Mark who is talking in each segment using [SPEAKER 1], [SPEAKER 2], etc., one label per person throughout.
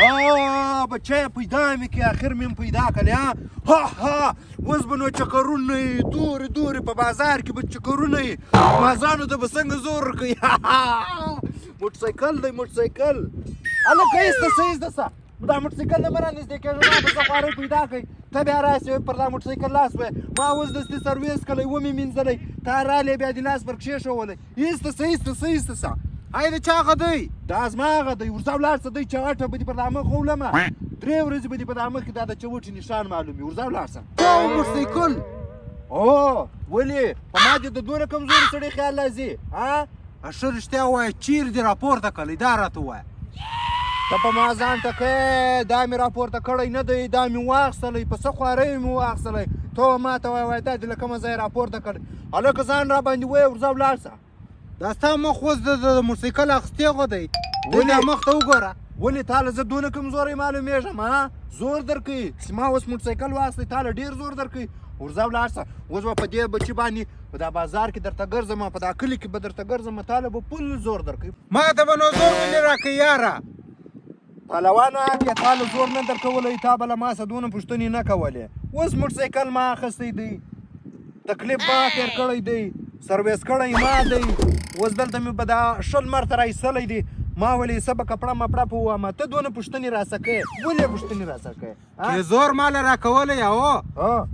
[SPEAKER 1] بچی پیدا مې کړې، اخر مې هم پیدا کړې. ها ها، اوس به نو چکرونه وي، دورې دورې په بازار کې به چکرونه وي، مازانو ته به څنګه زور ورکوي. موټرسایکل دی موټرسایکل. هلکه ایسته شه، ایسته شه، دا موټرسایکل نه مه رانږدې کېږه. ما به څه خوارۍ پیدا کړئ، ته بیا راسې پر دا موټرسایکل لاس وایې. ما اوس دستي سرویس کړی، ومې مینځلی، تا رالې بیا دې لاس پر کښېښولی. ایسته شه، ایسته شه، ایسته شه.
[SPEAKER 2] ای د چا هغه دی؟
[SPEAKER 1] دا زما هغه دی. ورځه ولاړ شه، دی چوټه به دې پر دا مخ وولمه، 3 ورځې به دې په دا مخ کې دا د چوټې نښان معلوم وي. ورځه ولاړ شه.
[SPEAKER 2] دا موټرسایکل؟
[SPEAKER 1] او ولې په ما دې د دومره کمزوري سړي خیال راځي؟ ها؟
[SPEAKER 2] ښه، رښتیا ووایه، چیرې دې راپورته کړی؟ دا راته ووایه.
[SPEAKER 1] ته په ما ځان ټکې. دا مې راپورته کړی نه دی، دا مې واخیستلی، په څه خوارۍ مې واخیستلی. ته ما ته وایه، وایه دا دې له کومه ځایه راپورته کړی؟ هلکه ځان را باندې وایه، ورځه ولاړ شه.
[SPEAKER 2] دا ستا مخ اوس د موټرسایکل اخیستې غو دی.
[SPEAKER 1] ولې؟
[SPEAKER 2] دا مخ ته وګوره.
[SPEAKER 1] ولې تا له زه دونه کمزوری معلومېږم؟ ها، زور درکوي چې ما اوس موټرسایکل واخیستی، تا له ډېر زور درکوي. ورځه ولاړ شه. اوس به په دې بچي باندې په دا بازار کې درته ګرځم، په دا کلي کې به درته ګرځم، تا له به پل زور درکوي.
[SPEAKER 2] ما ته به نو زور ولې راکوي یاره؟
[SPEAKER 1] پهلوانه، بیا تا له زور نه درکولی، تا به له ما څخه دونه پوښتنې نه کولې. اوس موټرسایکل ما اخیستی دی، تکلیف ما تېر کړی دی، سرویس کړی ما دی، اوس دلته مې به دا ښه لمر ته را ایستلی دی. ما ولې څه به کپړه مپړه په ووامه، ته دونه پوښتنې راسه کوې؟ ولې پوښتنې راسه کوې؟
[SPEAKER 2] چې زور مال راکولی او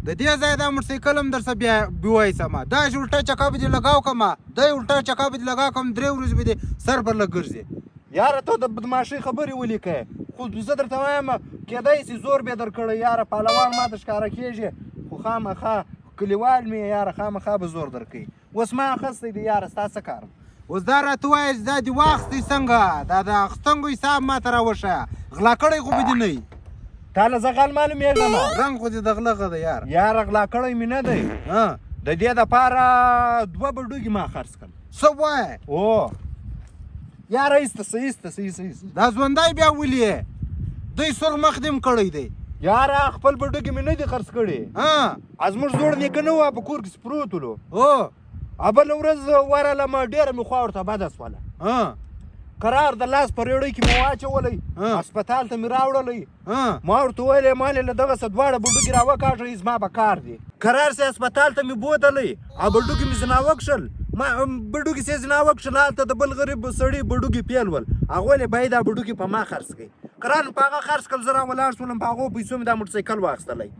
[SPEAKER 2] د دې ځای دا موټرسایکل هم درسه بیا بیوای سما. دا چې الټه چکا به دې لګاو کما، دی الټه چکا به دې لګاو کم، 3 ورځې به دې سر پر لګ ګرځي.
[SPEAKER 1] یاره، ته د بدماشۍ خبرې ولیکې، خو زه درته وایم کېدای سي زور به درکړی. یاره پهلوان ما ته ښکاره کېږي، خو خامخا کلیوال مې یاره، خامخا به زور درکوي. اوس ما اخیستی دی یاره، ستا څه کار؟
[SPEAKER 2] اوس دا راته وایه چې دا دې واخیستی څنګه؟ دا د اخیستنګو حساب ما ته راوښیه. غلا کړی خو به دې نه وي؟
[SPEAKER 1] تا له زه غل معلومېږم؟
[SPEAKER 2] رنګ خو دې د غله غه دی یار.
[SPEAKER 1] یاره، غلا کړی مې نه دی. د دې دپاره دوه بډوګي ما خرڅ کړل.
[SPEAKER 2] څه وایې؟
[SPEAKER 1] او یاره، ایسته شه، ایسته شه، ایسته، ایسته.
[SPEAKER 2] دا ژوندی بیا ولې دی؟ سور مخ دې هم کړی دی.
[SPEAKER 1] یاره، خپل بډوګي مې نه دي خرڅ کړي. زموږ زوړ نیکه نه وه، په کور کې پروت ولو. بله ورځ ورغلم، ډېره مې خوا ورته بده سوله. قرار د لاس په ریړۍ کې مې واچولی، هسپتال ته مې راوړلی. ما ورته وویل، ما له دغه څه دواړه بډوګي راوکاږئ، زما به کار دی. قرار سي هسپتال ته مې بوتلی او بډوګي مې ځنه وکښل. ما بډوګي سي ځنه وکښل، هلته د بل غریب سړي بډوګي پیل ول، هغه ویل باید دا بډوګي په ما خرڅ کړئ. قرار په هغه خرڅ کړل، زه را ولاړ سولم، په هغو پیسو مې دا موټرسایکل واخیستلی.